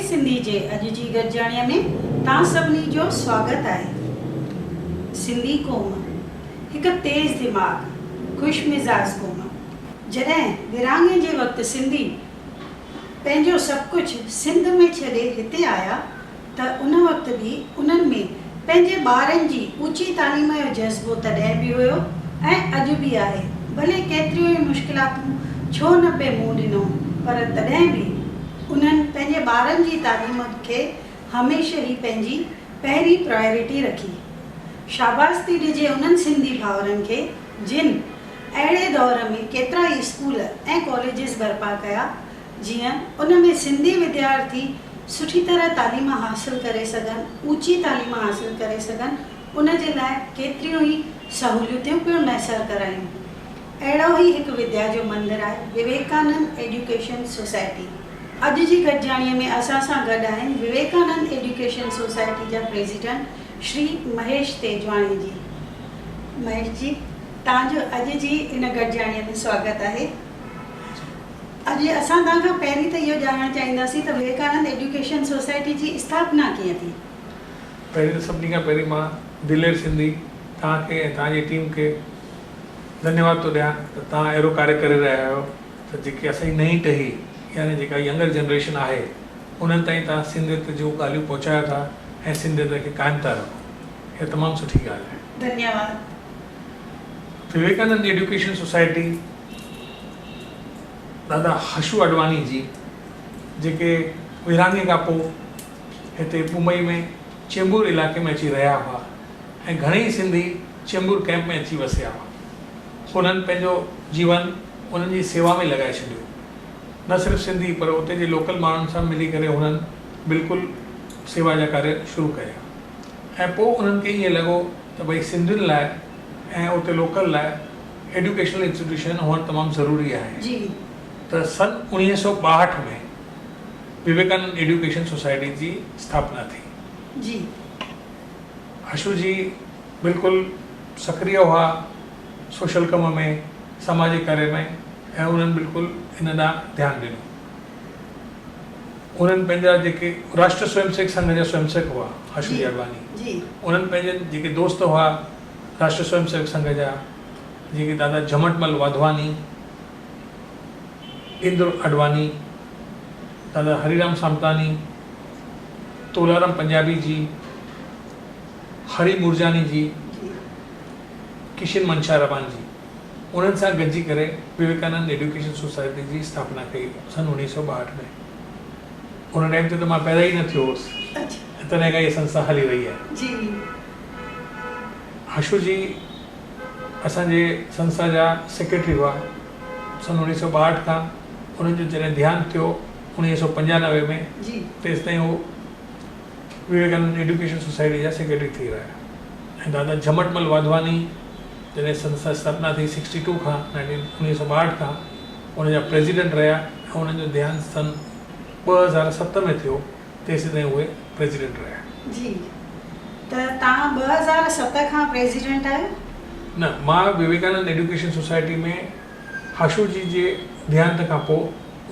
سنڌي جي اڄ جي گڏجاڻيء ۾ توهان سڀني جو سواگت آهي. سنڌي قوم هڪ تيز دماغ، خوش مزاج قوم. جڏهن ورهاڱي جي وقت سنڌي پنهنجو سڀ ڪجهه سنڌ ۾ ڇڏي هتي آيا ته ان وقت به انهن ۾ پنهنجي ٻارن جي اوچي تعليم جو جذبو تڏهن به هيو ۽ اڄ به آهي. ڀلي ڪيتريون ئي مشڪلاتون ڇو نه پئي منهن ڏنو پر تڏهن به انهن پنهنجي ٻارن جي تعليم کي هميشه ئي پنهنجي پهرين پرايورٽي رکي. شاباس ٿي ڏجي انهن سنڌي ڀائرن کي جن اهڙي دور ۾ ڪيترا ئي اسڪول ۽ ڪاليجز برپا ڪيا جيئن ان ۾ سنڌي وديارٿي سٺي طرح تعليم حاصل ڪري سگهن، اوچي تعليم حاصل ڪري سگهن، ان جي لاء ڪيتريون ئي سهوليتون پڻ ميسر ڪرايون. اهڙو ئي هڪ وديا جو مندر آهي وويڪانند ايڊيوڪيشن سوسائٽي. اڄ جي گڏجاڻيء ۾ اسان سان گڏ آهن وويڪانند ايڊيوڪيشن سوسائٽي جا پريزيڊنٽ شري مهيش تيجواڻي جي. مهيش جي، توهان جو اڄ جي ان گڏجاڻيء ۾ سواگت آهي. اڄ اسان توهان کان پهرين ته اهو ڄاڻڻ چاهينداسين ته وويڪانند ايڊيوڪيشن سوسائٽي جي اسٿاپنا ڪيئن ٿي؟ پهرين ته سڀني کان پهرين مان دلير سنڌي توهان کي ۽ توهان جي ٽيم کي ڌنيواد ٿو ڏيان ته توهان اهڙو ڪاريه ڪري رهيا آهيو ته جيڪي اسان جي نئين ٽهي يعني جيڪا ينگر جنريشن آهي انهن تائين توهان سنڌيت جون ڳالهيون پهچايو ٿا ۽ سنڌيت کي قائم ٿا رکو اها تمام سٺي ڳالهه آهي. ڌنيواد. وويڪانند ايڊيوڪيشن سوسائٽي دادا حشو آڏواڻي جي جيڪي ورهاڱي کان پوء هتي ممبئي ۾ چيمبور علائقي ۾ اچي رهيا هئا ۽ گهڻيئي سنڌي چيمبور ڪئمپ ۾ اچي وسيا هئا. انهن پنهنجو جيون انهن جي سيوا ۾ لڳائي ڇڏيو. نه صرف سنڌي پر اتي جي لوڪل ماڻهن سان ملي ڪري هنن بلڪل سيوا جا ڪاريه شروع ڪيا ۽ پوء انهن کي ائين لڳو ته ڀئي سنڌين لاء ۽ اتي لوڪل لاء ايڊيوڪيشنل انسٽيٽيوشن هئڻ تمام ضروري آهي ته سن 1962 ۾ وويڪانند ايڊيوڪيشن سوسائٽي جي اسٿاپنا ٿي. حشو جي بلڪل سڪريه هئا سوشل ڪم ۾ سماجي ڪاريه ۾ ۽ انهن بلڪل ان ڏانهن ڌيان ڏنو. انهن پنهنجا جيڪي راشٽر سويم سيوڪ سنگهه جا سويم سيوڪ هئا حشو جي آڏواڻي انهن پنهنجن جيڪي دوست هئا راشٽر سويم سيوڪ سنگهه جا جيڪي دادا جهمٽ مل واڌواني، اندر آڏواڻي، دادا هريرام سامتاڻي، تولارام پنجابي جي، هري مورجاڻي جي، ڪشن منشا رمان جي انهن سان گڏجي ڪري وويڪانند ايڊيوڪيشن سوسائٽي جي اسٿاپنا ڪئي سن 1962 ۾. ان ٽائيم تي ته مان پيدا ئي نه ٿيو هوس ۽ تڏهن کان هيء سنسٿا هلي رهي آهي. حشو جي اسان جي سنسٿا جا سيڪريٽري هئا. سن 1962 کان انهن جو جڏهن ڌيان ٿيو 1995 ۾ تيستائين هو وويڪانند ايڊيوڪيشن سوسائٽي جا سيڪريٽري ٿي رهيا ۽ دادا جهمٽ مل واڌواني جڏهن سنسٿا اسٿاپنا ٿي سڪسٽي ٽو کان نائنٽين 1962 کان ان جا پريزيڊنٽ رهيا ۽ انهن جو ڌيان سن 2007 ۾ ٿيو تيسيتائين اهي پريزيڊنٽ رهيا. جي ته توهان 2007 کان پريزيڊنٽ آهيو؟ نه، مان وويڪانند ايڊيوڪيشن سوسائٽي ۾ حشو جي جي ديهانت کان پوء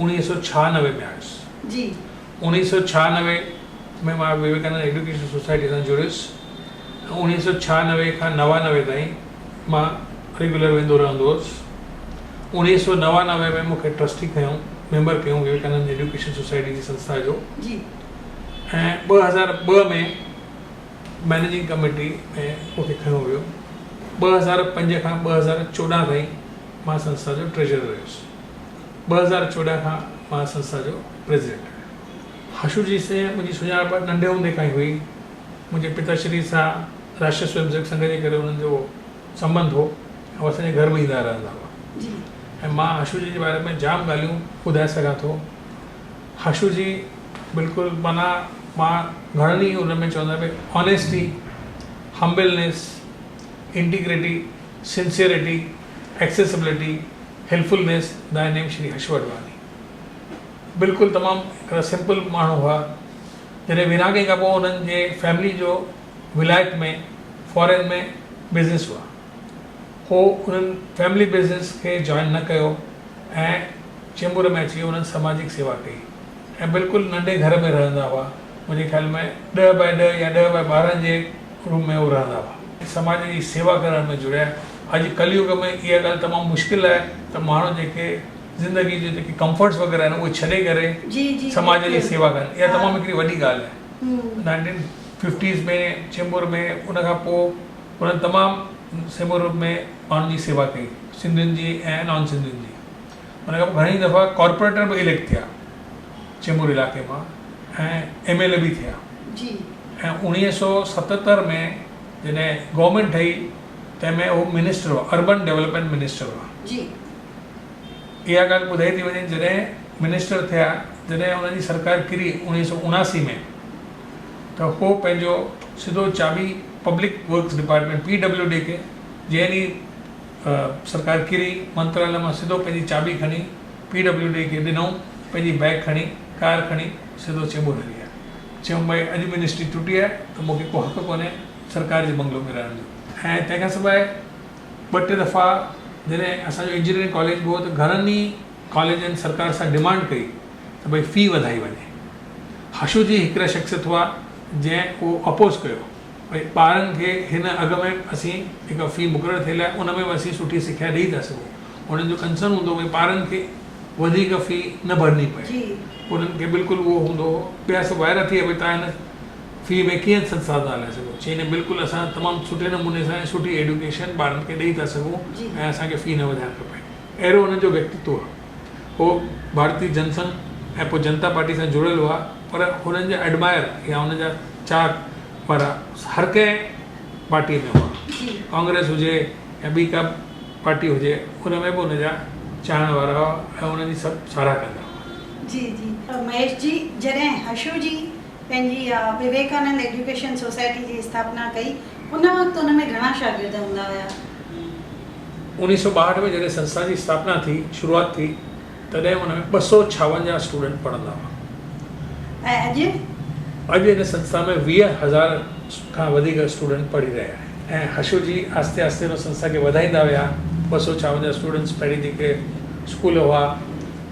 1996 ۾ آيس. 1996 ۾ مان وويڪانند ايڊيوڪيشن سوسائٽي سان جڙيس ۽ 1996 کان 99 تائين مان ريگيولر ويندو رهندو هوس. 1999 ۾ مون کي ٽرسٽي کنيائون، ميمبر ڪيائون وويڪانند ايڊيوڪيشن سوسائٽي جي سنسٿا جو ۽ 2002 ۾ مئنيجنگ ڪميٽي ۾ مون کي کنيو ويو. 2005 کان 2014 تائين مان سنسٿا جو ٽريجرر رهيس. 2014 کان مان سنسٿا جو پريزيڊنٽ آهيان. حشو جي سين منهنجي سڃاڻپ ننڍي هوندي کان ئي هئي. منهنجي پتا شري سان راشٽر سويم سيوڪ سنگهه جي ڪري انهن جو سنٻنڌ هو ۽ هو اسان جي گهر به ايندا رهندا هئا ۽ مان حشو جي جي باري ۾ جام ڳالهيون ٻڌائي سگهان ٿو. حشو جي بلڪل معنيٰ مان گهڻن ئي ان ۾ چوندو آهيان ڀئي honesty, humbleness, integrity, sincerity, accessibility, helpfulness thy name Shri Hashu Advani. بلڪل تمام هڪڙا سمپل ماڻهو هئا. جڏهن ورهاڱي کان پوء انهن جي فيملي جو ولايت ۾ فارين ۾ بزنس هئا. هو انهن فيملي بزنس کي جوائن نه ڪيو ۽ چيمبور ۾ اچي انهن سماجڪ سيوا ڪئي ۽ بلڪل ننڍي گهر ۾ رهندا هئا. منهنجي خيال ۾ ڏهه باء ڏهه يا ڏهه باء 12 جي روم ۾ هو رهندا هئا. سماج جي سيوا ڪرڻ ۾ جڙيا. اڄ ڪليوگ ۾ اها ڳالهه تمام مشڪل آهي ته ماڻهو جيڪي زندگي جون جيڪي ڪمفرٽس وغيره آهن اهي ڇڏي ڪري سماج جي سيوا ڪن. اها تمام هڪڙي وڏي ڳالهه آهي. نائنٽين ففٽيز ۾ چيمبور ۾ ان کان پوء انهن تمام چيمبور ۾ ماڻهن جي سيوا ڪئي، سنڌين جي ۽ نان سنڌين جي. ان کان پوء گهڻي دفعا ڪارپوريٽر به اليڪٽ ٿيا چيمبور علائقي مان ۽ ايم ايل اي به ٿيا. ۽ 1977 ۾ جڏهن گورنمينٽ ٺهي تنهن ۾ هو منسٽر هئا، اربن ڊولپمينٽ منسٽر هئا. اها ڳالهه ٻڌائي ٿي وڃي جڏهن منسٽر ٿيا، جڏهن انهن جي سرڪار ڪري 1979 ۾ ته هو پنهنجو سڌو چاٻي public works department, P W D, کي جنهن ڏينهن سرڪار ڪري منتراليه مان سڌو پنهنجي چاٻي کڻي پي ڊبليو ڊي کي ڏنائون، پنهنجي بيگ کڻي، ڪار کڻي سڌو چيمبور هلي آيا. چيائون ڀائي اڄ منسٽري ٽٽي آهي ته مون کي ڪو حق ڪونهي سرڪار جي بنگلو ۾ رهڻ جو. ۽ تنهن کان سواء ٻه ٽي دفعا جڏهن اسان جو انجنيئرنگ ڪاليج به هو ته گهڻن ئي ڪاليجن سرڪار سان ڊمانڊ ڪئي ته ڀئي في وڌائي وڃي. حشو جي هڪڙا شخصيت هئا جنهن اهو اپوز ڪيو ڀئي ٻارن کي هن اگهه ۾ اسين جيڪا في مقرر ٿيل آهي ان ۾ به اسين سٺي سکيا ڏئي ٿا سگهون. انهن جو ڪنسرن هوندو هو ڀئي ٻارن کي وڌيڪ في نه ڀرڻي پئي. انهن کي بلڪل اهو هوندو هو. ٻيا سڀ وائرا ٿي ويا ڀئي توهان هن في ۾ ڪيئن سنسٿا ٿا هلائي سگهو؟ چيائين نه بلڪل اسان تمام سٺي نموني سان ۽ سٺي ايڊيوڪيشن ٻارن کي ڏئي ٿا سگهون ۽ اسان کي في نه وڌائڻ کپي. اهڙو انهن جو ويڪتتو هو. هو ڀارتي جن سنگهه ۽ پوء جنتا پارٽي سان جڙيل هئا پر هنن جا ايڊمائر يا هنن جا چاهڪ وارا هر ڪنهن پارٽيء ۾ هئا. ڪانگريس هجي يا ٻي ڪا پارٽي هجي ان ۾ به هن جا چاهڻ وارا هئا ۽ انهن جي سڀ ساراهه ڪندا هئا. جي جي مهيش جي جڏهن حشو جي پنهنجي وويڪانند ايڊيوڪيشن سوسائٽي جي اسٿاپنا ڪئي ان وقت ان ۾ گهڻا شاگرد هوندا هيا؟ 1962 ۾ جڏهن سنسٿا جي اسٿاپنا ٿي، شروعات ٿي، تڏهن ان ۾ 256 اسٽوڊنٽ پڙهندا هئا. ۽ اڄ؟ اڄ ان سنسٿا ۾ 20,000 کان وڌيڪ اسٽوڊنٽ پڙهي رهيا آهن. ۽ حشو جي آهستي آهستي ان سنسٿا کي وڌائيندا ويا. 256 اسٽوڊنٽس پهرين جيڪي اسڪول هئا،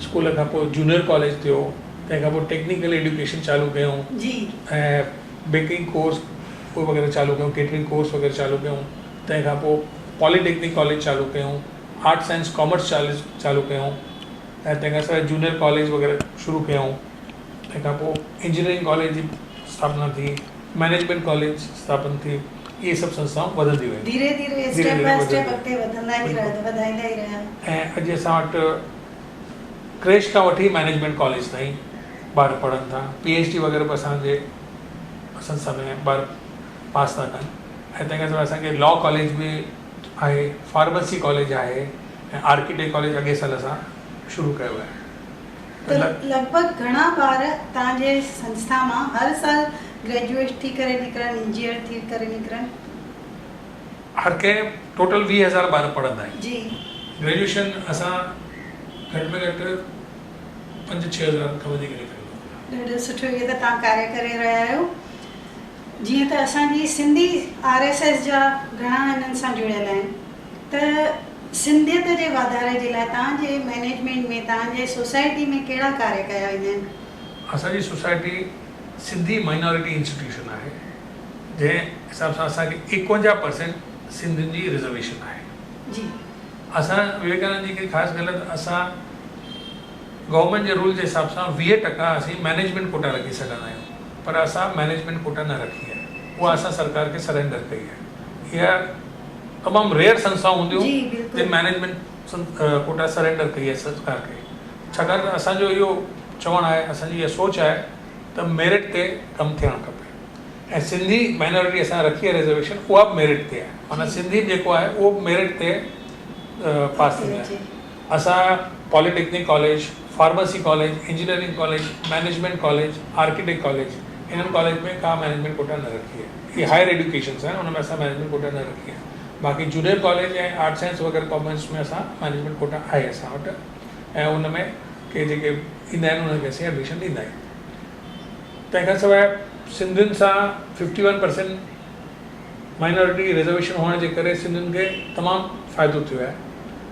اسڪول کان پوء جونيئر ڪاليج ٿيو، تنهن کان پوء ٽيڪنيڪل ايڊيوڪيشن چالو ڪيائون ۽ بيڪنگ ڪورس وغيره چالو ڪيائون، ڪيٽرنگ ڪورس وغيره چالو ڪيائون، تنهن کان پوء پالي ٽيڪنڪ ڪاليج چالو ڪيائون، آرٽس سائنس ڪامرس چالو ڪيائون ۽ تنهن کان سواء جونيئر ڪاليج وغيره شروع ڪيائون. تنهن کان پوء انجنيئرنگ ڪاليج جي اسٿاپنا ٿي، مئنيجمينٽ ڪاليج اسٿاپن ٿي، اهي سڀ سنسٿائون وڌنديون ويون. ڌيري ڌيري اسٽيپ باء اسٽيپ اڳتي وڌندا ئي رهيا، وڌائيندا ئي رهيا. ۽ اڄ اسان وٽ ڪريش کان وٺي مئنيجمينٽ ڪاليج تائين ٻار پڙهن ٿا، پي ايڇ ڊي وغيره به اسان جي سنسٿا ۾ ٻار پاس ٿا ڪن ۽ تنهن کان سواء اسان کي لا ڪاليج به آهي، فارمسي ڪاليج آهي ۽ آرڪيٽيڪٽ ڪاليج اڳئين سال اسان شروع ڪيو آهي. ته لڳ ڀڳ گهڻا ٻار توهان جي سنسٿا مان هر سال گريجوئيٽ ٿي ڪري نڪرن، انجنيئر ٿي ڪري نڪرن؟ هر ڪنهن ٽوٽل 20,000 ٻار پڙهندا آهن. گريجوئيشن اسان گهٽ ۾ گهٽ پنج ڇهه هزارن کان وڌيڪ نڪرندو هوندو. ڏاڍو سٺو اهو ته توهان ڪاريه ڪري رهيا آهيو. جيئن ته اسان جي سنڌي آر ايس ايس جا گهڻا انهن سان جڙيل آهن ته سنڌيت جي واڌاري جي لاء توهان جي مئنيجمينٽ ۾ توهان جي سوسائٽي ۾ ڪهڙا ڪاريه ڪيا ويندا آهن؟ اسان جي سوسائٽي سنڌي مائنارٽي انسٽيٽيوشن آهي جنهن حساب سان اسان کي 51 پرسينٽ سنڌين جي رزرويشن آهي. اسان وويڪانند جي هڪڙي خاص ڳالهه آهي ته اسان گورنمينٽ جي رول جي حساب سان 20 ٽڪا اسين مئنيجمينٽ ڪوٽا رکي سگهندا آهيون پر اسان مئنيجمينٽ ڪوٽا نه رکي آهي اها اسان سرڪار کي سرينڊر ڪئي آهي. اها تمام ريئر سنسٿائون هونديون جن مئنيجمينٽ ڪوٽا سرينڊر ڪئي آهي سرڪار کي ڇاڪاڻ ته اسان جو اهو چوڻ آهي اسان جي اها سوچ آهي ته ميرٽ تي ڪم ٿيڻ کپي ۽ سنڌي مائنارٽي اسان رکي آهي ريزرويشن اها به ميرٽ تي آهي معنيٰ سنڌي به جيڪو آهي اهو به ميرٽ تي پاس ٿيندو آهي. اسان polytechnic college, pharmacy college, engineering college, management college, architect college انهن ڪاليج ۾ ڪا مئنيجمينٽ ڪوٽا نه رکي آهي. اهي هائر ايڊيوڪيشنس آهن ان ۾ اسان مئنيجمينٽ ڪوٽا نه رکي آهي. باقي جونيئر ڪاليج ۽ آرٽس سائنس وغيره ڪامرس ۾ اسان مئنيجمينٽ ڪوٽا آهي اسان وٽ ۽ ان ۾ ڪي جيڪي ايندا آهن انهن کي اسين ايڊميشن ڏيندا آهيون. تنهن کان سواء سنڌين سان 51 پرسينٽ مائنارٽي رزرويشن هئڻ جي ڪري سنڌين کي تمام فائدو ٿيو آهي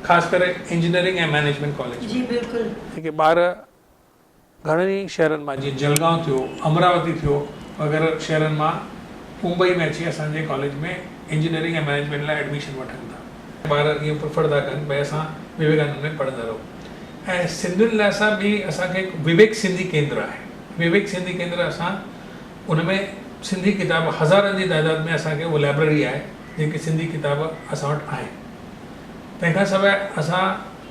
خاص ڪري انجنيئرنگ ۽ مئنيجمينٽ ڪاليج ۾. جي بلڪل. جيڪي ٻار گهڻن ئي شهرن مان جيئن جلگائون ٿيو، امراوتي ٿيو وغيره شهرن مان ممبئي ۾ اچي اسان جي ڪاليج ۾ انجنيئرنگ ۽ مئنيجمينٽ لاء ايڊميشن وٺن ٿا. ٻار ائين پريفر ٿا ڪن ڀئي اسان وويڪانند ۾ پڙهندا رهون ۽ سنڌين لاء اسان ٻي اسان کي هڪ وويڪ سنڌي ڪيندر آهي. وويڪ سنڌي ڪيندر اسان ان ۾ سنڌي ڪتاب هزارن جي تعداد ۾ اسان کي اها لائبريري آهي جيڪي سنڌي ڪتاب اسان وٽ آهن. تنهن کان سواء اسان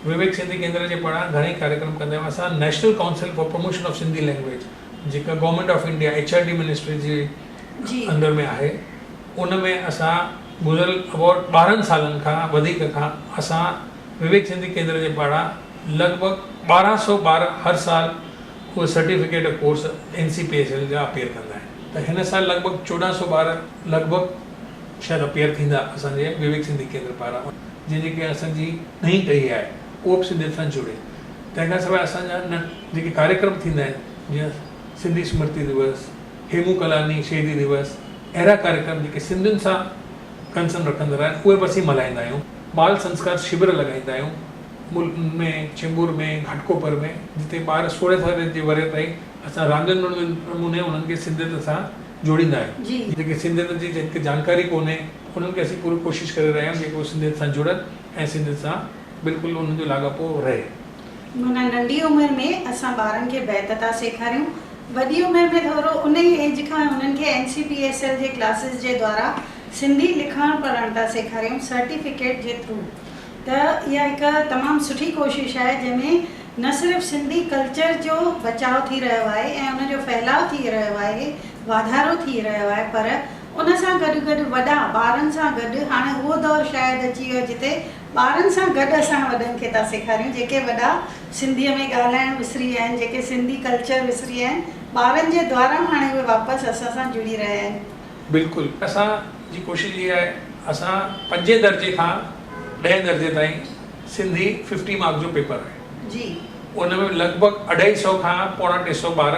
وويڪ سنڌي ڪيندر جي پاران گهڻئي ڪاريڪرم ڪندا آهيون. اسان national council for promotion of Sindhi language جيڪا government of India H R D ministry جي اندر ۾ آهي ان ۾ اسان گذريل ابائوٽ 12 سالن کان وڌيڪ کان اسان وويڪ سنڌي ڪيندر جي پاران لڳ ڀڳ 1200 ٻار هر سال اهي certificate course N C P S L جا اپيئر ڪندا آهن ته هن سال لڳ ڀڳ 1400 ٻار لڳ ڀڳ شايد اپيئر ٿيندا اسان جي وويڪ سنڌي ڪيندر پاران جنهن جي ڪري اسان جي نئين ٽهي آهي اهو به سنڌيت سان جڙي. تنهن کان سواء اسان جا نه جيڪي ڪاريڪرم ٿيندا آهن جيئن سنڌي سمرتي دوس، هيمون ڪلاني شهيدي دوس اهڙا ڪاريڪرم جيڪي سنڌين سان ڪنسرن رکندڙ آهن اهي به اسين ملهائيندا آهيون. بال سنسڪار شبر لڳائيندا آهيون ملڪ ۾ چيمبور ۾ گهاٽڪوپر ۾ جتي ٻار 16 سالن جي ورهيه تائين اسان راندين نموني انهن کي سنڌيت سان جوڙيندا آهيون. جيڪي سنڌيت جي جن کي جانڪاري ڪونهي انهن کي اسين پوري ڪوشش ڪري رهيا آهيون جيڪي هو سنڌيت سان جڙن ۽ سنڌيت سان بلڪل انهن جو لاڳاپو رهي. معنيٰ ننڍي عمر ۾ اسان ٻارن کي بيت ٿا سيکاريون، وڏي عمر ۾ ٿورو ان ئي ايج کان انهن کي N C P S L جي ڪلاسز جي دوارا سنڌي لکڻ پڙهڻ ٿا سيکاريون سرٽيفڪيٽ جي ٿرو ته اها هڪ تمام سٺي ڪوشش آهي جنهن ۾ نه صرف سنڌي ڪلچر جو بچاء ٿي رهيو آهي ۽ ان جو ڦهلاء ٿي رهيو آهي واڌارو ٿي رهيو آهي پر ان سان گڏ گڏ وڏا ٻارن سان گڏ هاڻي اهو دور شايد اچي ويو آهي جتي ٻارن سان گڏ اسان وڏن کي ٿا سيکاريون جيڪي وڏا سنڌيء ۾ ڳالهائڻ وسري ويا آهن جيڪي سنڌي ڪلچر وسري ويا آهن ٻارن جي دوارا هاڻي اهي واپس اسان سان جڙي رهيا آهن. بلڪل اسان جي ڪوشش اها آهي اسان پنجين درجي کان ڏهين درجي تائين سنڌي ففٽي مارڪس جو پيپر آهي جي. ان ۾ لڳ ڀڳ اڍائي سئو کان پوڻا ٽي سئو ٻار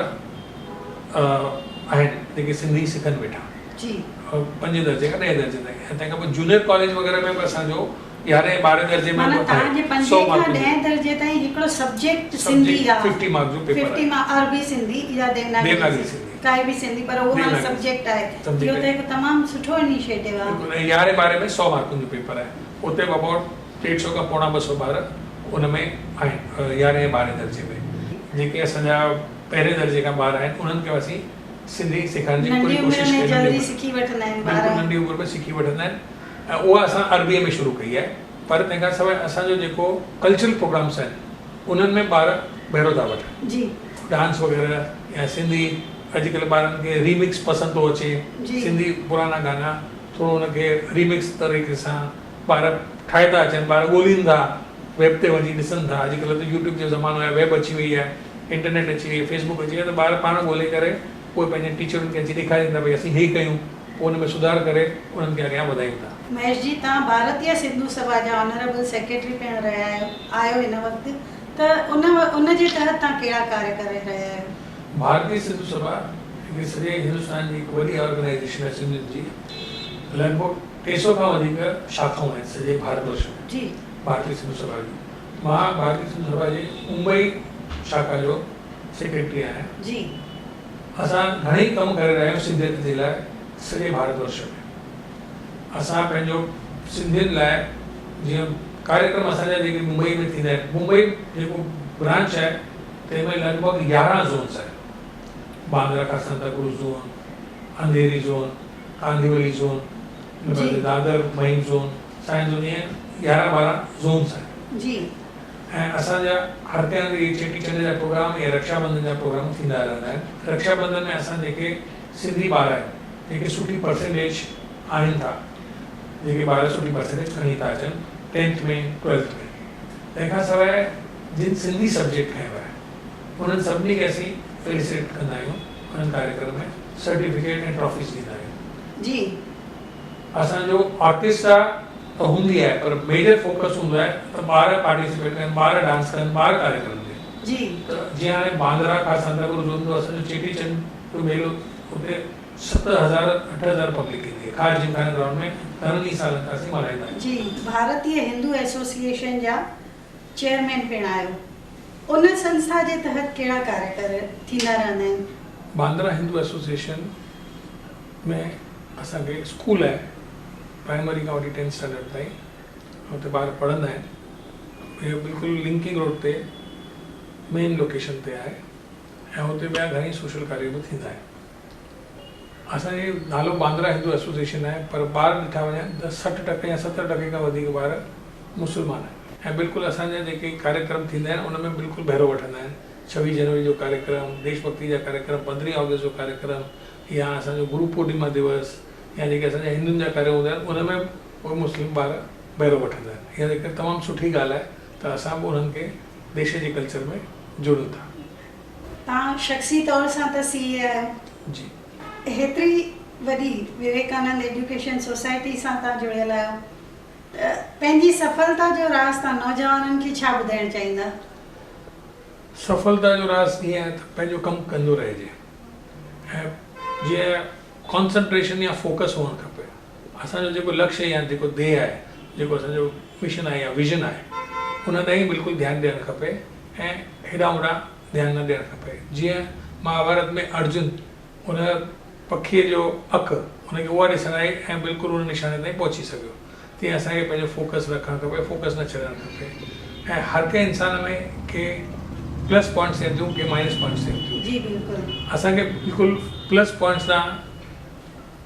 آهن جيڪي سنڌي سکن ويٺا. جي. پنجين درجي کان ڏهين درجي تائين ۽ تنهن کان پوء جونيئر ڪاليج وغيره ۾ به اسان جو يارهين ۽ ٻارهين درجي ۾ معنيٰ به توهان جي آهي پنجين سئو کان مارڪن جو ڏهين درجي تائين هڪڙو سبجيڪٽ سنڌي سبجيڪٽ آ ففٽي مارڪس جو پيپر ففٽي آهي. مان عربي سنڌي يا ديوناگري ديوناگري سنڌي سنڌي. ڪائي به سنڌي پر اهو معنيٰ ديوناگري سبجيڪٽ آهي اهو سبجيڪٽ ته آهي. هڪ تمام سٺو انيشيٽو آ. بلڪل ۽ يارهين ٻارهين ۾ سئو مارڪن جو پيپر آهي اتي به ابائوٽ ڏيڍ سئو کان پوڻا ٻه سئو ٻار ان ۾ آهن يارهين ۽ ٻارهين درجي ۾ جيڪي اسان جا پهرين درجي کان ٻار آهن انهن کي به اسين سنڌي سيکارڻ جي ننڍي پوري عمر ڪوشش ۾ ڪئي جلدي سکي وٺندا آهن ٻار. بلڪل ننڍي عمر ۾ سکي وٺندا آهن ۽ اها اسان عربيء ۾ شروع ڪئي آهي پر تنهن کان سواء اسان جو جيڪو ڪلچرل پروگرامس آهن انهن ۾ ٻار بهرو ٿا وٺن جي. ڊانس وغيره يا سنڌي اڄڪلهه ٻارن کي ريمڪس پسند ٿو اچي جي. سنڌي پرانا گانا ٿورو ان کي ريمڪس طريقي سان ٻار ٺاهي ٿا اچن ٻار ڳولين ٿا ويب تي وڃي ڏسن ٿا اڄڪلهه ته يوٽيوب جو زمانو آهي ويب اچي وئي آهي انٽرنيٽ اچي وئي، فيس بڪ اچي وئي ته ٻار پاڻ ڳولي ڪري پوء پنهنجن ٽيچرن کي اچي ڏيکارين ٿا ڀئي اسين هي ڪيون پوء ان ۾ سڌار ڪري انهن کي اڳيان وڌايون ٿا. مهيش جي توهان ڀارتيه سنڌو سڀا جا آنريبل سيڪريٽري پڻ رهيا آهيو هن وقت ته ان ان جي تحت توهان ڪهڙا ڪاريه ڪري رهيا آهيو؟ ڀارتيه سنڌو سڀا هڪڙي سڄي هندستان جي هڪ وڏي آرگنائيزيشن آهي سنڌين جي لڳ ڀڳ 300 کان وڌيڪ شاخائون آهن سڄي ڀارت ورش ۾ جي. ڀارتيه سنڌو سڀا جون. مان ڀارتي سنڌ سڀا جي ممبئي شاخا جو سيڪريٽري آهيان. جي. اسان گهڻئي ڪم ڪري رهيا آهيون سنڌيت جي لاء سڄي ڀارت ورش ۾. اسان پنهنجو سنڌين لاء جيئن ڪاريڪرم اسان جا جيڪي ممبئي ۾ ٿيندا آهن ممبئي جيڪو برانچ آهي تنهن ۾ لڳ ڀڳ 11 زونس آهن. باندرا کان Santacruz zone, Andheri zone, Kandivali zone, جي. دادر مهيم زون، سائين زون ائين 11 12 زونس آهن. جي. ۽ اسان جا هر ڪنهن هنڌ اهي چيٽي چنڊ جا پروگرام يا رڪشا بنڌن جا پروگرام ٿيندا رهندا آهن. رڪشا بنڌن ۾ اسان جيڪي سنڌي ٻار آهن جيڪي سٺي پرسنٽيج آڻين ٿا جيڪي ٻار سٺي پرسنٽيج کڻي ٿا اچن ٽينٿ ۾ ٽويلٿ ۾ تنهن کان سواء جن سنڌي سبجيڪٽ کنيو آهي انهن سڀني کي اسين فيليسيٽ ڪندا آهيون انهن ڪاريڪرم ۾ سرٽيفڪيٽ ۽ ٽرافيز ڏيندا آهيون. جي. اسان جو آرڪيسٽرا ته هوندي آهي پر ميجر فوڪس هوندو آهي ته ٻار پارٽيسپيٽ ڪن ٻار ڊانس ڪن ٻار ڪاريڪرم ڏين. جي. ته جيئن هاڻي باندرا کان سانتاڪروز هوندو اسان جو چيٽي چنڊ جو ميلو اتي 7000 8000 پبلڪ ايندي آهي خاص جيمخانه گرائونڊ ۾ گهڻن ئي سالن کان اسين ملهائيندا آهيون. جي. ڀارتيه هندو ايسوسيئيشن جا چيئرمين پڻ آهيو. ان سنسٿا جي تحت ڪهڙا ڪاريڪر ٿيندا رهندا آهن؟ باندرا هندو ايسوسيئيشن ۾ اسان کي اسڪول آهي پرائمري کان وٺي ٽينٿ اسٽينڊرڊ تائين اتي ٻار پڙهندا آهن. اهو بلڪل لنڪنگ روڊ تي مين لوڪيشن تي آهي ۽ اتي ٻيا گهڻئي سوشل ڪاريه به ٿيندا آهن. اسان جي نالو باندرا هندو ايسوسيئيشن آهي پر ٻار ڏٺا وڃن ته 60 ٽڪي يا 70 ٽڪي کان وڌيڪ ٻار مسلمان آهن ۽ بلڪل اسان جا جيڪي ڪاريڪرم ٿيندا آهن ان ۾ بلڪل بهرو وٺندا آهن. 26 جنوري جو ڪاريڪرم، ديش ڀڳتي جا ڪاريڪرم، 15 آگسٽ جو ڪاريڪرم يا اسان جو گرو پورنما دوس يا جيڪي اسان جا هندن جا ڪاريه هوندا آهن ان ۾ به اهي مسلم ٻار بهرو وٺندا آهن. اها هڪ تمام سٺي ڳالهه آهي ته اسان به انهن کي ديش جي ڪلچر ۾ جوڙيون ٿا. توهان شخصي طور سان ته سي اي آهيو. جي. هيتري وڏي وويڪانند ايڊيوڪيشن سوسائٽي سان توهان جڙيل آهيو ته پنهنجي سڦلتا جو راز توهان نوجوانن کي ڇا ٻڌائڻ چاهيندا؟ سڦلتا جو راز ائين آهي ته پنهنجو ڪم ڪندو رهجي ۽ جيئن ڪانسنٽريشن يا فوڪس هئڻ کپي. اسان جو جيڪو لڪشيه يا جيڪو ڌيئه آهي، جيڪو اسان جو مشن آهي يا ويزن آهي، ان ڏانهن ئي بلڪل ڌيان ڏيڻ کپي ۽ هيڏانهن هوڏانهن ڌيان نه ڏيڻ کپي. جيئن مهاڀارت ۾ ارجن ان پکيء جو اک ان کي اها ڏسڻ آئي ۽ بلڪل ان نشاني تائين پهچي سگهيو، تيئن اسان کي پنهنجو فوڪس رکڻ کپي، فوڪس نه ڇڏڻ کپي ۽ هر ڪنهن انسان ۾ ڪي پلس پوائنٽس ٿين ٿيون ڪي مائنس پوائنٽس ٿين ٿيون. جي بلڪل. اسان کي بلڪل پلس پوائنٽس ڏانهن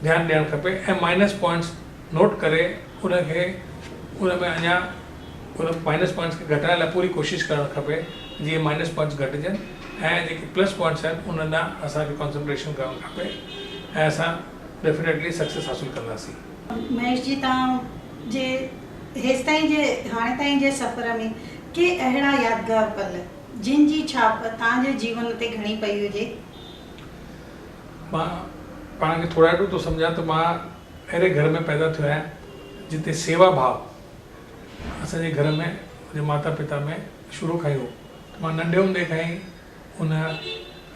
ڌيان ڏيڻ کپي ۽ مائنس پوائنٽس نوٽ ڪري ان کي ان ۾ اڃا ان مائنس پوائنٽس کي گهٽائڻ لاء پوري ڪوشش ڪرڻ کپي جيئن مائنس پوائنٽس گهٽجن ۽ جيڪي پلس پوائنٽس آهن انهن ڏانهن اسان کي ڪانسنٽريشن ڪرڻ کپي ۽ اسان ڊيفينيٽلي سڪسيس حاصل ڪنداسين. مهيش جي توهان جي هيستائين جي هاڻي تائين جي سفر ۾ ڪي اهڙا يادگار پل جن جي ڇاپ توهان جي جيون تي گهڻي پئي هجي؟ مان پاڻ کي ٿورائتو ٿو سمجهان ته مان اهڙي گهر ۾ پيدا ٿيو آهيان جتي سيوا ڀاء اسان جي گهر ۾ منهنجي ماتا پتا ۾ شروع کان ئي هو ته مان ننڍي هوندي کان ئي ان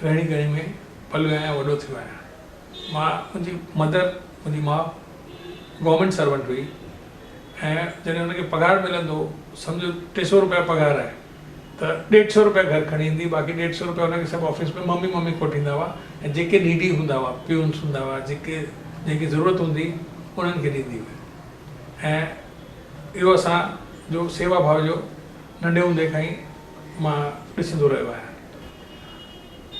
رهڻي ڪهڻي ۾ پليو آهيان وڏو ٿيو آهيان. مان منهنجي مدر منهنجي ماء گورنمينٽ سرونٽ هئي ۽ جڏهن هن کي پگهار ملندو هو سمجهو 300 روپيا پگهار آهي ته 150 روپيا گهر کڻي ايندي باقي 150 روپيا هن کي سڀ آفيس ۾ ممي ممي ڪوٺيندا هئا ۽ جيڪي نيڊي هوندا هئا پيونس هوندا هئا جيڪي جنهن کي ضرورت هوندي انهن کي ڏيندي هئي ۽ اهو اسان جو سيوا ڀاء جو ننڍي هوندي کان ئي مان ڏسندو رهيو آهيان.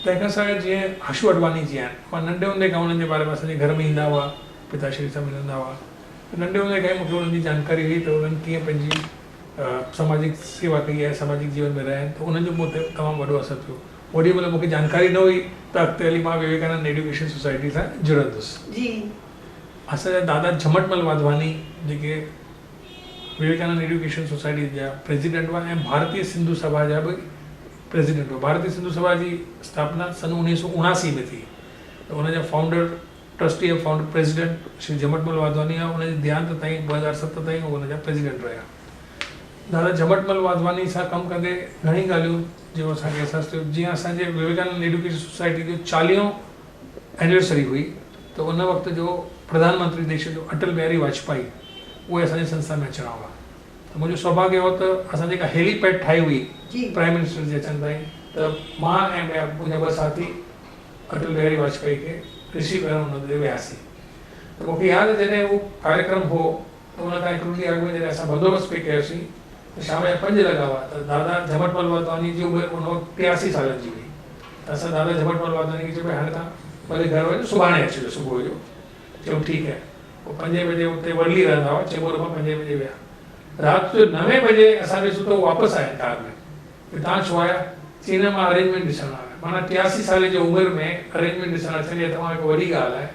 تنهن کان سواء جيئن حشو اڏواڻي جي آهن مان ننڍي هوندي کان انهن جي باري ۾ اسان جي گهر ۾ ايندا هئا پتا شري سان ملندا هئا ته ننڍي هوندي کان ئي مون کي انهن جي جانڪاري هئي ته انهن ڪيئن پنهنجي سماجڪ سيوا ڪئي آهي سماجڪ جيون ۾ رهيا آهن ته انهن جو مون تي تمام وڏو اثر ٿيو اوڏي مهل مون کي جانڪاري نه هئي ته اڳتي هلي مان وويڪانند ايڊيوڪيشن سوسائٽي سان جڙندس. جي. اسان جا دادا جهمٽ مل واڌواني جيڪي وويڪانند ايڊيوڪيشن سوسائٽي جا پريزيڊنٽ هئا ۽ ڀارتيه سنڌو سڀا جا به پريزيڊنٽ هئا. ڀارتيه سنڌو سڀا جي اسٿاپنا سن 1979 ۾ ٿي ته ان جا founder trustee ۽ founder president Shri Jhamatmal Wadhwani هئا. ان جي ديهانت تائين 2007 تائين هو ان جا پريزيڊنٽ رهيا. دادا جهمٽ مل واڌواني سان ڪم ڪندي گهڻي ڳالهيون جو اسان کي احساس ٿيو. جيئن اسان جي وويڪانند ايڊيوڪيشن سوسائٽي جو چاليهون اينيورسري هئي ته ان وقت جو پرڌان منتري ديش جو اٽل بهاري واجپائي اهي اسان جي سنسٿا ۾ اچڻا هئا. ته منهنجو سوڀاگيه هو ته اسان جيڪا هيلي پيڊ ٺاهي هئي پرائيم منسٽر جي اچڻ تائين ته مان ۽ ٻيا منهنجا ٻه ساٿي اٽل بهاري واجپائي کي رسيو ڪرڻ ان تي وياسين ته مون کي ياد آهي جڏهن اهو ڪاريڪرم هو ته ان کان هڪڙو ڏينهن اڳ ۾ جڏهن اسان بندوبست پئي ڪيوسين ته شام جا 5 لڳا هئا ته دادا جهمٽ مل واڌواني جي عمر ان وقت 83 سالن جي هئي ته اسان دادا جهمٽ مل واڌواني کي چيو ڀئي هاڻي توهان ڀلي گهر وڃو سڀاڻي اچجو صبح جو. چيم ٺيڪ آهي. پوء پنجين بجي اتي ورلي رهندا هئا، چيمبور کان پنجين بجي ويا. رات جو نوين بجي اسان ڏسون ته هو واپس آيا ڪار ۾. ته توهان ڇو آيا؟ چي نه مان ارينجمينٽ ڏسڻ آيو آهيان. معنيٰ 83 سالي جي عمر ۾ ارينجمينٽ ڏسڻ اچڻ اها تمام هڪ وڏي ڳالهه آهي.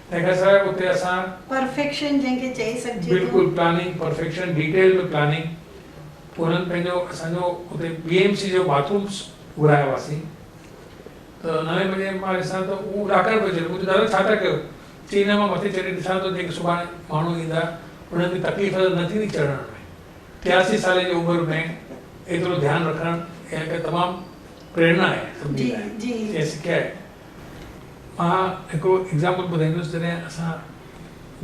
تنهن کان سواء اتي اسان. پرفيڪشن جنهن کي چئي سگهجي ٿو. بلڪل پلاننگ، پرفيڪشن، ڊيٽيل ۾ پلاننگ. پوء هنن پنهنجو اسان جو اتي بي ايم سي جو باٿ رومس گهرايا هئاسين. ته نوين بجي مان ڏسان ته هو ڏاڪڻ پيو چڙهي. مون چيو دادا ڇا ٿا ڪيو؟ چي نه مان مٿي چڙهي ڏسان ٿو جيڪي سڀاڻي ماڻهو ايندا انهن کي تڪليف ته نه ٿيندي چڙهڻ ۾. 83 سالي جي عمر ۾ ايترو ڌيان رکڻ اها هڪ تمام پريرنا آهي سڀني لاء جنهن سکيا آهي. مان هڪڙو ايگزامپل ٻڌائيندس جڏهن اسان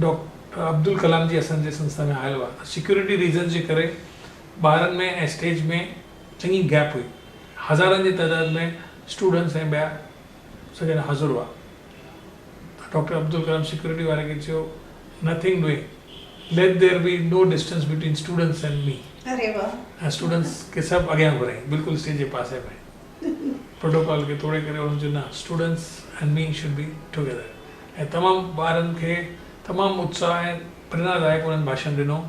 ڊاڪٽر عبدالڪلام جي اسان جي سنسٿا ۾ آيل هئا ته سيڪيورٽي ريزنز جي ڪري ٻارن ۾ ۽ اسٽيج ۾ چڱي گيپ هئي. هزارن جي تعداد ۾ اسٽوڊنٽس ۽ ٻيا سڄڻ حاضر هئا. ته ڊاڪٽر عبدالڪلام سيڪيورٽي واري کي چيو nothing doing let there be no distance between students and me اري واه. ۽ اسٽوڊنٽس کي سڀ اڳيان گهرايائين بلڪل اسٽيج جي پاسي ۾ پروٽوڪول کي توڙي ڪري انهن چيو نه students and me should be together ۽ تمام ٻارن کي تمام اتساهه ۽ پريرنا دائڪ انهن ڀاشڻ ڏنو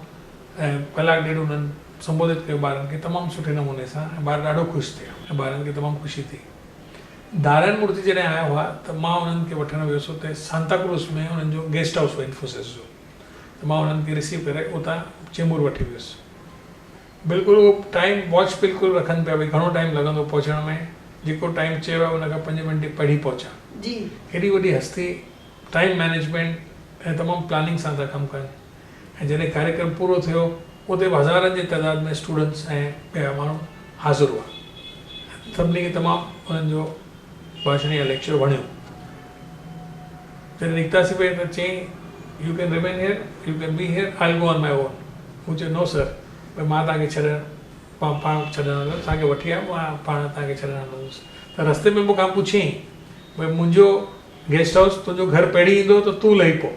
۽ ڪلاڪ ڏيڍ انهن سنبوڌت ڪيو ٻارن کي تمام سٺي نموني سان ۽ ٻار ڏاڍو خوش ٿيا ۽ ٻارن کي تمام خوشي ٿي. نارائڻ مورتي جڏهن آيا هئا ته مان انهن کي وٺڻ ويس اتي سانتاڪروز ۾ انهن جو گيسٽ هائوس هو انفوسس جو ته مان انهن کي رسيو ڪري اتان چيمبور وٺي ويس بلڪل اهو ٽائيم واچ بلڪل رکن پيا ڀئي گهڻو ٽائيم لڳندو پهچڻ ۾ جيڪو ٽائيم چيو آهي ان کان پنج منٽ پهرين پهچان جي. هيڏي وڏي هستي ٽائيم مئنيجمينٽ ۽ تمام پلاننگ سان ٿا ڪم ڪن ۽ جڏهن ڪاريڪرم پورو ٿيو اتي به هزارن جي تعداد ۾ اسٽوڊنٽس ۽ ٻيا ماڻهو حاضر هئا ۽ سڀني کي تمام انهن جو ڀاشڻ يا ليڪچر وڻيو. جڏهن نڪتاسين پئي ته چيائين you can remain here, you can be here, I will go on my own. مون چيو نو سر، ڀئي مان توهان کي ڇڏڻ مان پاڻ ڇڏڻ هلندس، توهان کي وٺي آيم مان پاڻ توهان کي ڇڏڻ هلندس. ته رستي ۾ مون کان پڇيائين ڀئي منهنجو گيسٽ هائوس تنهنجو گهر پهرين ايندو ته تون لهي پو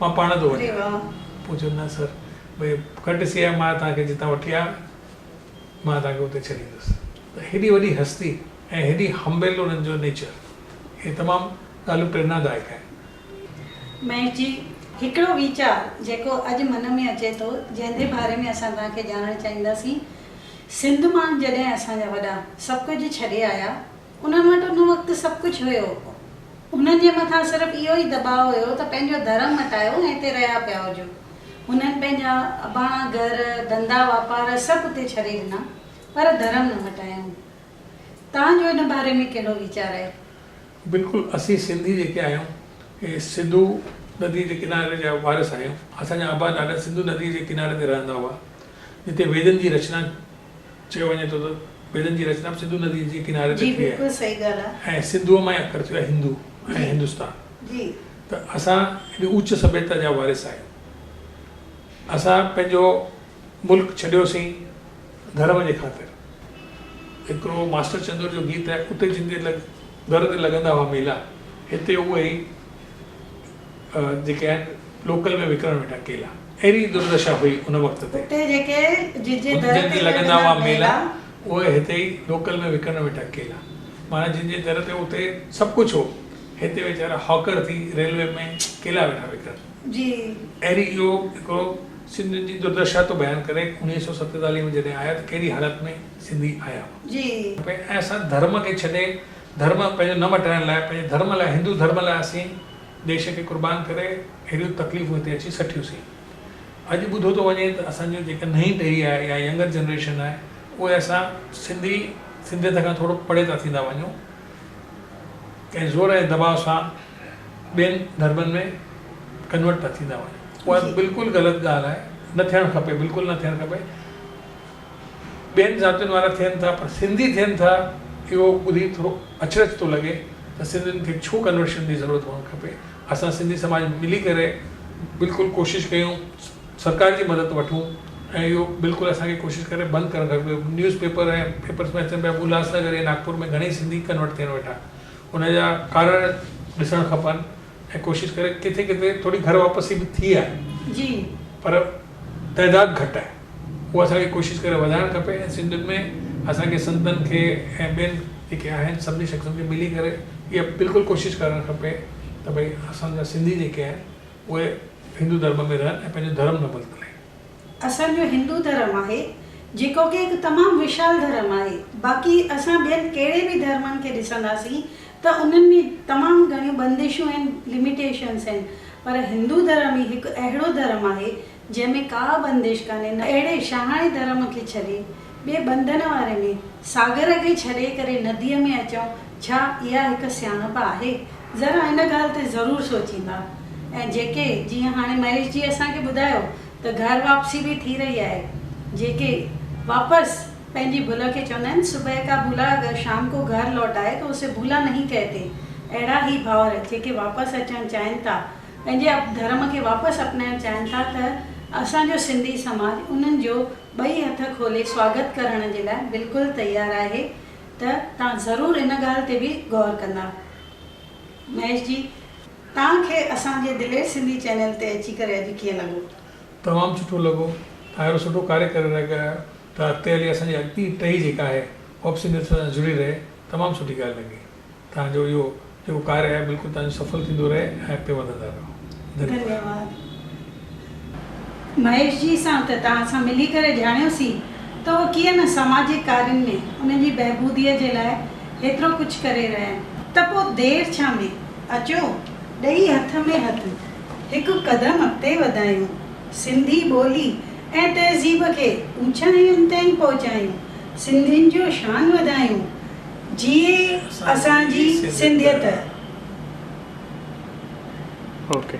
مان پاڻ ٿو وڃان. پوء چيو نه سر ڀئي ڪرٽسي آهي مان توهان کي جتان وٺي آيو مان توهان کي اتي ڇڏيندس. ته هيڏي وڏي هستي ۽ هيڏي همبل انهن جو نيچر اهي تمام ڳالهيون پريرنا دائڪ آهن. مهيش جي هڪڙو ويچار جيڪو اڄ من ۾ اچي ٿو جنهن جي باري ۾ اسان توهان کي ڄاڻڻ چاهينداسين. سنڌ مان جڏهن اسان جا وڏا سڀ ڪجهه ڇڏي آيا انهن وٽ ان وقت سڀ ڪجهه هيو. انهن جي مٿان صرف اهو ئي دٻاء هيو ته پنهنجو ڌرم مٽايو ۽ هتي رهيا پيا هجو. هنن پنهنجا اباڻا گهر، ڌنڌا واپار سڀ اتي ڇڏي ڏنا، پر ڌرم نه مٽايائون. توهان جو ان باري ۾ ڪهڙو ويچار آهي؟ بلڪل اسين سنڌي جيڪي آهيون اهي سنڌو ندي جي ڪناري جا وارث آهيون. اسان جا ابا ڏاڏا سنڌو ندي جي ڪناري تي رهندا هئا، جتي ويدن جي رچنا چيو وڃي ٿو ته ويدن جي رچنا به سنڌو نديء جي ڪناري تي جي ٿي آهي بلڪل صحيح ڳالهه آهي. ۽ سنڌوء مان ئي اکر ٿيو آهي هندو ۽ جي هندستان جي. ته اسان هيڏي اوچ سڀيتا جا وارث آهيون. اسان پنهنجو ملڪ ڇڏيوسين ڌرم جي خاطر. هڪڙو ماسٽر چندر جو گيت آهي اتي جن جي در تي لڳندا هئا ميلا هتي اهي ئي جيڪي آهن لوڪل ۾ وڪڻڻ ويٺا ڪيلا. اهڙي دردشا هئي ان وقت تي. اتي جيڪي جن جي در جن تي تي لڳندا هئا ميلا اهي هتي ئي لوڪل ۾ وڪڻڻ ويٺا ڪيلا. معنيٰ جن جي در تي اتي سڀ ڪجهه هو هتي ويچارا هاڪر ٿي ريلوي ۾ ڪيلا ويٺا وڪڻن. جي. اهڙي اهو هڪڙو سنڌين جي دردشا ٿو بيان ڪري 1947 ۾ جڏهن آيا ته ڪهڙي حالت ۾ سنڌي آيا هئا. جي. ۽ اسان ڌرم کي ڇڏي ڌرم پنهنجو نه مٽائڻ لاء پنهنجي ڌرم لاء هندو ڌرم لاء اسين ديش کي قربان ڪري اهڙيون تڪليفون هتي اچي سٺيون سين. اڄ ٻڌو ٿو وڃي ته اسان جو جيڪا نئين ٽهي آهي يا ينگر جنريشن آهي اهي اسان سنڌي سنڌيت کان ٿورو پري ٿا ٿيندا وڃون ڪنهن زور ۽ دٻاء سان ٻين ڌرمن ۾ ڪنورٽ ٿا ٿيندا وڃون اها بلڪل غلط ڳالهه آهي نه ٿيڻ کپي بلڪل نه ٿيڻ کپي. ٻين ذاتين وارا ٿين ٿا پر سنڌي ٿين ٿا اهو ٻڌي ٿورو اچرج ٿو لڳي ته سنڌين کي ڇو ڪنورشن جي ضرورت هئڻ کپي اسان سنڌي سماج ملي ڪري بلڪل ڪوشش ڪيون سرڪار جي مدد وٺون ۽ اهو بلڪل اسان کي ڪوشش ڪري بند ڪرڻ کپي نيوز پيپر ۽ پيپرس ۾ اچن پيا الهاس نگر ۽ ناگپور ۾ گهڻي سنڌي ڪنورٽ ٿين ويٺا ان جا ڪارڻ ڏسڻ کپن ۽ ڪوشش ڪري ڪٿي ڪٿي ٿوري گهر واپسي به ٿي آهي جي پر تعداد گهٽ آهي اهو اسان کي ڪوشش ڪري وڌائڻ کپي ۽ سنڌين ۾ اسان کي سنتن کي ۽ ٻين جيڪي آهن سڀني شخصن کي ملي ڪري اها بلڪل ڪوشش ڪرڻ کپي ته ڀئي اسان جا سنڌي جيڪي آهن اهي هندو ڌرم ۾ رهن ۽ پنهنجو ڌرم نه بدلائين. اسان جو هندو ڌرم آهي جيڪو ڪي هڪ تمام وشال ڌرم آهي باقي اسان ٻين ڪهڙي به ڌرمن کي ڏسنداسين ته انهن ۾ تمام گهڻيون بندشون آهن Limitations آهن پر هندو ڌرم ئي هڪ اهڙو ڌرم آهي جنهن ۾ ڪا بندش ڪانهي نه اهڙي شاهاڻي ڌرم کي ڇڏي ٻئي ٻنڌن واري ۾ ساگر کي ڇڏي ڪري نديء ۾ اچون ڇا اها هڪ سياڻپ آهي؟ ذرا ان ڳالهه تي ضرور سوچيندا ۽ جيڪي جيئن هاڻي مهيش جي اسان کي ٻڌايو ته گهر واپسي به ٿي رهي آهي جيڪي واپس پنهنجي ڀل کي چوندا آهن صبح ڪا ڀولا اگر شام ڪو گهر لوٽ آئي تو اسي ڀولا نهين ڪهتي اهڙا هي ڀائر جيڪي واپس اچڻ چاهين ٿا پنهنجي ڌرم کي واپس اپنائڻ چاهين ٿا ته اسان جو سنڌي سماج انهن جو ٻئي هٿ کولي سواگت ڪرڻ جي لاء بلڪل تيار آهي. ته توهان ضرور ان ڳالهه تي به غور ڪندا. مهيش جي توهان کي اسان جي دلير سنڌي چينل تي اچي ڪري اڄ ڪيئن لڳو؟ تمام سٺو لڳو. توهان اهڙو سٺو ڪاريه ڪري رهيا آهيو ته اڳتي هلي اسان جي اڳتي ٽهي جيڪا آهي اها به سنڌيت سان جڙي رهي. تمام سٺي ڳالهه لڳي. توهان جو اهو جيڪو ڪاريه آهي بلڪل توهان جو سڦل ٿيندو رهي ۽ اڳتي وڌندا رهو. ڌنيواد. ڌنيواد. مهيش جي سان ته توهان سان ملي ڪري ڄاڻيوسين ته هو ڪيئن نه سماجڪ ڪارين ۾ انهن جي بهبوديء جي لاء هيترو ڪجهه ڪري رهيا آهن ته پوء دير ڇا ۾ اچو ڏئي هٿ ۾ هٿ هڪ قدم اڳتي وڌايون سنڌي ٻولي ۽ تهذيب کي اوچاين تائين پهچايون سنڌين جو شان وڌايون جيئي اسان جي سنڌيت. اوڪي.